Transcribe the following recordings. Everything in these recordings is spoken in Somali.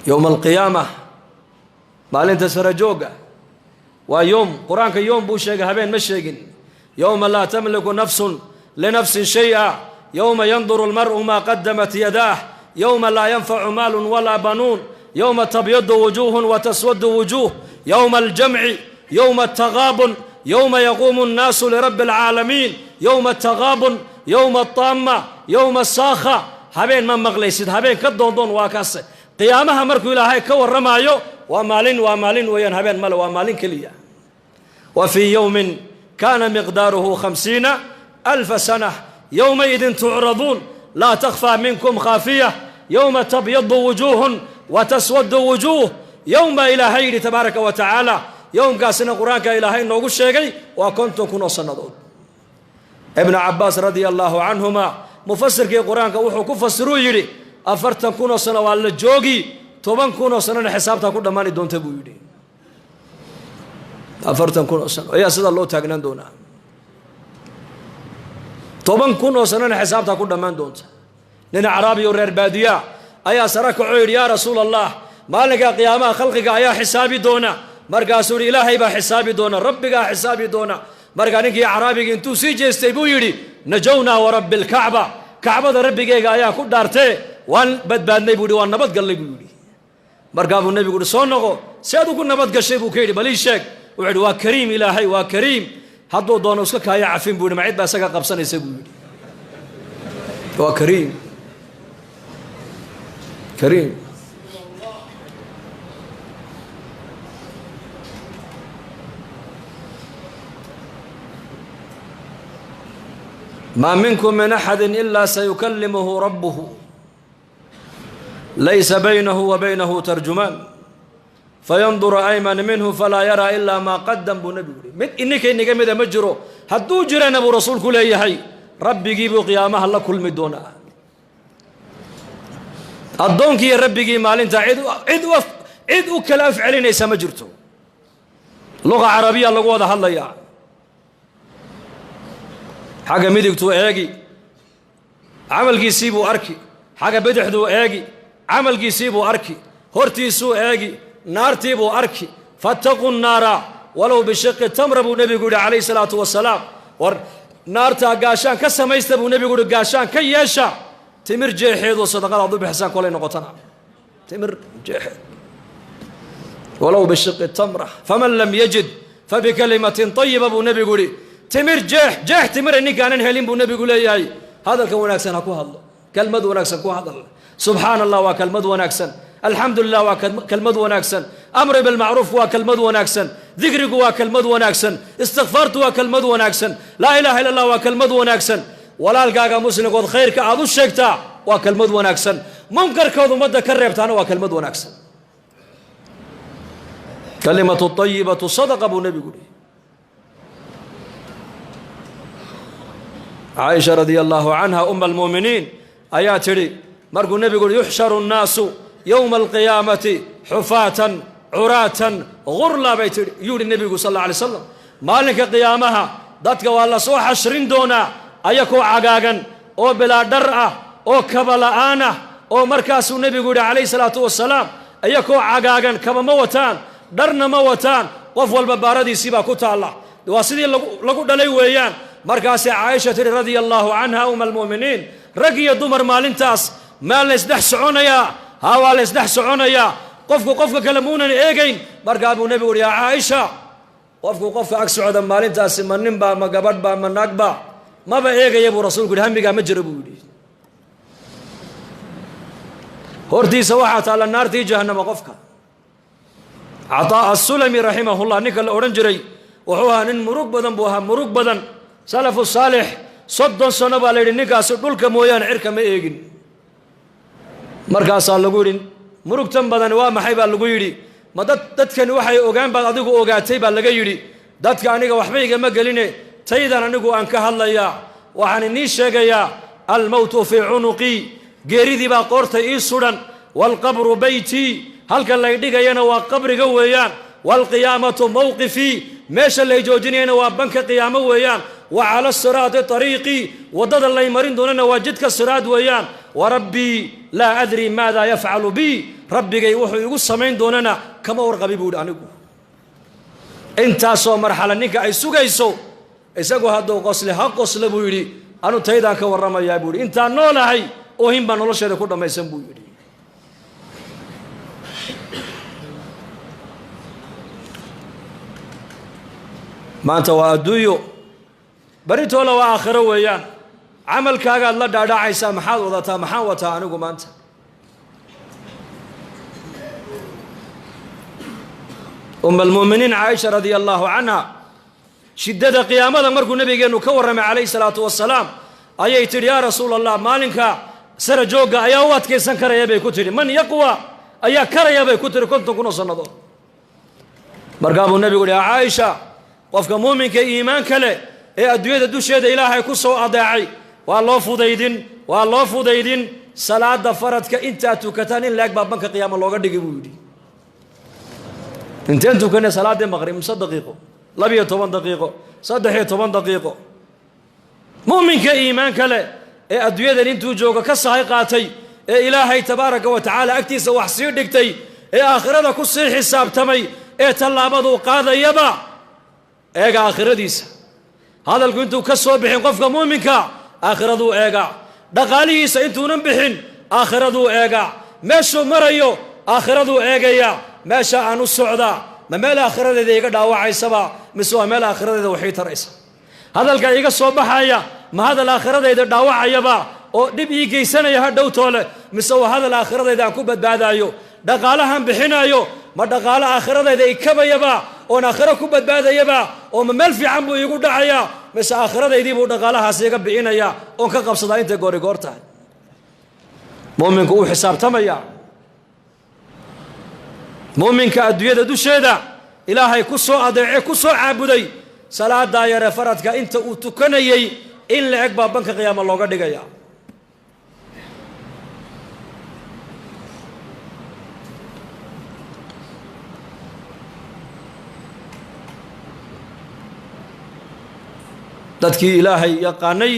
Yowma alqiyaama, maalinta sarajoogga, waa yowm. Qur-aanka yowm buu sheegay, habeen ma sheegin. Yowma laa tamliku nafsun linafsin shay'a, yowma yanduru almar'u maa qadamat yadaah, yowma laa yanfacu maalun walaa banuun, yowma tabyadu wujuuhun wa taswadu wujuuh, yowma aljamci, yowma altaqaabun, yowma yaquumu annaasu lirabbi alcaalamiin, yowma altaqaabun, yowma altaama, yowma asaakha. Habeen ma maqlaysid, habeen ka doondoon waa kaase. Qiyaamaha markuu Ilaahay ka warramaayo, waa maalin, waa maalin weeyaan, habeen male, waa maalin keliya. Wa fii yowmin kaana miqdaaruhu 50,000 sana, yowmaidin tucraduun laa takhfaa minkum khaafiya, yowma tabyadu wujuuhun wa taswadu wujuuh. Yowm baa Ilaahay yidhi tabaaraka wa tacaala. Yowmkaasina Qur-aanka Ilaahay noogu sheegay, waa 50,000 oo sannadood. Ibnu Cabaas radia allaahu canhuma, mufasirkii Qur-aanka, wuxuu ku fasiruu yidhi 40,000 oo sano waa la joogi, 10,000 oo sanona xisaabtaa ku dhammaani doonta buu yidhi. 40,000 oo sano ayaa sidaa loo taagnaan doonaa, 10,000 oo sanona xisaabtaa ku dhammaan doonta. Nin acraabi oo reer baadiyaa ayaa sara kacoo yidhi: "Yaa Rasuul Allah, maalinka qiyaamaha khalqiga ayaa xisaabi doona?" Markaasuu yidhi: "Ilaahay baa xisaabi doona, Rabbigaa xisaabi doona." Markaa ninkii acraabigii intuu sii jeestay buu yidhi: "Najownaa warabbi alkacba, Kacbada Rabbigeega ayaa ku dhaartee, waan badbaadnay," buu yidhi, "waan nabadgallay," buu yidhi. Markaa buu Nebigu yidhi: "Soo noqo, si aad ugu nabad gashay?" buu ka yidhi. "Bal ii sheeg." Wuxuu yidhi: "Waa kariim Ilaahay, waa kariim, hadduu doono iska kaaya cafin," buu yidhi, "ma cid baa isaga qabsanaysa?" buu yidhi. Waa kariim, kariim. Maa minkum min axadi ilaa sayukallimuhu rabbuhu laysa baynahu wa baynahu tarjumaan, fayanduru ayman minhu falaa yaraa ilaa maa qadam, buu Nebigu yihi. Mid ininka inaga mida ma jiro, hadduu jirana, buu Rasuulku leeyahay, Rabbigii buu qiyaamaha la kulmi doonaa. Addoonkiiyo Rabbigii maalintaa cid u kala af celinaysa ma jirto. Luqa carabiya lagu wada hadlayaa. Xagga midigtuu eegi, camalkiisii buu arki; xagga bidixduu eegi, camalkiisii buu arki; hortiisuu eegi, naartii buu arki. "Fattaquu nnaara walow bishiqi tamra," buu Nebigu yidhi calayhi salaatu wasalaam. War naartaa gaashaan ka samaysta, buu Nebigu yihi, gaashaan ka yeesha timir jeexeedoo sadaqada aad u bixisaan kolay noqotana timir jeexeed. "Walow bishiqi tamra, faman lam yajid fabikalimatin tayiba," buu Nebigu yidhi. Timir jeex, jeex timira ninkaanan helin, buu Nebigu leeyahay, hadalka wanaagsan ha ku hadlo, kelmad wanaagsan ku hadal. Subxaana Allah waa kelmad wanaagsan, alxamdu lilah waa kelmad wanaagsan, amri bilmacruuf waa kelmad wanaagsan, dikrigu waa kelmad wanaagsan, istikfaartu waa kelmad wanaagsan, laa ilaha illa Allah waa kelmad wanaagsan, walaalkaaga muslimkood khayrka aad u sheegtaa waa kelmad wanaagsan, munkarkood ummadda ka reebtaana waa kelmad wanaagsan. "Kalimatu ayibatu sadaqa," buu Nebigu yihi. Caaisha radia allaahu canha, uma almu'miniin, ayaa tidhi markuu Nebigu uhi: "Yuxsharu nnaasu yowma alqiyaamati xufaatan curaatan gurla," bay tidhi, yuu yihi Nebigu sal alla alay slam, maalinka qiyaamaha dadka waa la soo xashrin doonaa ayakoo cagaagan oo bilaa dhar ah oo kaba la'aan ah. Oo markaasuu Nebigu yidhi calayhi salaatu wasalaam: ayakoo cagaagan, kaba ma wataan, dharna ma wataan, qof walba baaradiisii baa ku taalla, waa sidii lagu dhalay weeyaan. Markaasay Caaisha tidhi radia allaahu canha, uma almu'miniin: "Rag iyo dumar maalintaas maa la ysdhex soconayaa?" "Haa, waa la ysdhex soconayaa, qofku qofka kale muunan eegayn." Markaa buu Nebigu uhi: "Yaa Caaisha, qofku qofka ag socda maalintaasi ma ninbaa, ma gabadhbaa, ma naagba, maba eegaya," buu Rasuulku yidhi. "Hamigaa ma jiro," buu yidhi. Hortiisa waxaa taalla naartii Jahannama qofka. Cataa Asulami raximahullah, ninka la odhan jiray, wuxuu ahaa nin murug badan buu ahaa, murug badan. Salafu saalix, 30 sano baa la yidhi ninkaasi dhulka mooyaane cirka ma eegin. Markaasaa lagu yidhi: "Murugtan badan waa maxay?" baa lagu yidhi. "Ma dad dadkani waxay ogaan baad adigu ogaatay?" baa laga yidhi. "Dadka aniga waxba igama geline, taydan anigu aan ka hadlayaa. Waxaan inii sheegayaa: almowtu fii cunuqii, geeridii baa qoorta ii sudhan, waalqabru beytii, halka lay dhigayana waa qabriga weeyaan, waalqiyaamatu mowqifii, meesha lay joojinayana waa banka qiyaamo weeyaan, wa cala siraati ariiqii, waddada lay marin doonana waa jidka siraad weeyaan." Warabbii laa adri maadaa yafcalu bii, rabbigay wuxuu igu samayn doonana kama warqabi buu yidhi anigu. Intaasoo marxala ninka ay sugayso, isagu hadduu qosle ha qosle buu yidhi, anu taydaan ka warramayaa buu yidhi, intaan noolahay oohin baa nolosheeda ku dhammaysan buu yidhi. Maanta waa adduunyo, baritoola waa aakhiro weeyaan. Camalkaagaad la dhaadhacaysaa, maxaad wadataa, maxaan wataa anigu maanta? Um almu'miniin Caaisha radia allaahu canha, shiddada qiyaamada markuu nabigeennu ka warramay calayhi salaatu wasalaam, ayay tidhi: yaa rasuul allah, maalinka sara joogga ayaa u adkaysan karaya bay ku tidhi. Man yaqwa, ayaa karaya bay ku tihi 50,000 oo sannadood. Markaa buu nebigu yihi: yaa Caaisha, qofka muuminka iimaanka leh ee adduunyada dusheeda Ilaahay ku soo adeecay waa loo fudaydin, waa loo fudaydin. Salaada faradka intaad tukataan in laeg baa banka qiyaama looga dhigi buu yidhi. Inteen tukanay salaaddii maqrib? Mise daqiiqo, 12 daqiiqo, 13 daqiiqo. Mu'minka iimaanka leh ee adduunyadan intuu joogo ka sahay qaatay, ee Ilaahay tabaaraka wa tacaala agtiisa wax sii dhigtay, ee aakhirada ku sii xisaabtamay, ee tallaabaduu qaadayaba eega aakhiradiisa, hadalku intuu ka soo bixin qofka muuminka aakhiraduu eegaa, dhaqaalihiisa intuunan bixin aakhiraduu eegaa, meeshuu marayo aakhiraduu eegayaa. Meesha aan u socdaa ma meel aakhiradeeda iga dhaawacaysaba, mise waa meel aakhiradeeda waxii taraysa? Hadalka iga soo baxaya ma hadal aakhiradayda dhaawacayaba oo dhib ii geysanaya ha dhowtoole, mise waa hadal aakhiradayda aan ku badbaadaayo? Dhaqaalahan bixinaayo ma dhaqaalo aakhiradayda ikabayaba oon aakhiro ku badbaadayaba, oo ma meel fiican buu iigu dhacayaa, mise aakhiradaydii buu dhaqaalahaas iga bi'inaya oon ka qabsadaa intay goori goor tahay? Mu'minku uu xisaabtamaya. Mu'minka adduunyada dusheeda Ilaahay ku soo adeece, ku soo caabuday, salaadaa yare faradka inta uu tukanayey in la eg baa banka qiyaama looga dhigaya. Dadkii Ilaahay yaqaanay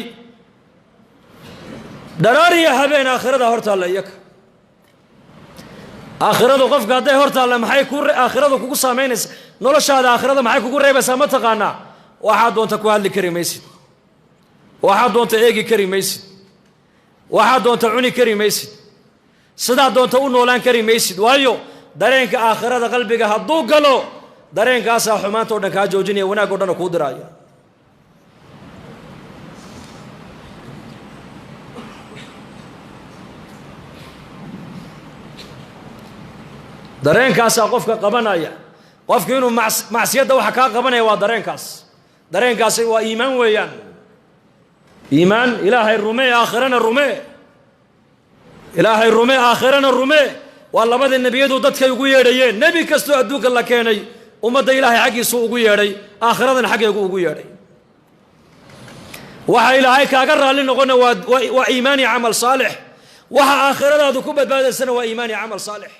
dharaariya habeen aakhirada hortaalla iyaka. Aakhiradu qofka hadday hortaalla, maxay ku aakhiradu kugu saamaynaysa noloshaada? Aakhirada maxay kugu reebaysaa ma taqaanaa? Waxaad doonta ku hadli kari maysid, waxaad doonta eegi kari maysid, waxaad doonta cuni kari maysid, sidaad doonta u noolaan kari maysid. Waayo, dareenka aakhirada qalbiga hadduu galo, dareenkaasaa xumaanta o dhan kaa joojinaya, wanaag o dhanna kuu diraaya. Dareenkaasaa qofka qabanaya. Qofku inuu macsiyadda waxa kaa qabanaya waa dareenkaas. Dareenkaasi waa iimaan weeyaan. Iimaan, Ilaahay rumee, aakhirana rumee. Ilaahay rumee, aakhirana rumee, waa labada nebiyadu dadkay ugu yeedhayeen. Nebi kastoo adduunka la keenay ummadda Ilaahay xaggiisuu ugu yeedhay, aakhiradana xaggeegu ugu yeedhay. Waxa Ilaahay kaaga raalli noqona waa iimaan iyo camal saalix. Waxa aakhiradaadu ku badbaadaysana waa iimaan iyo camal saalix.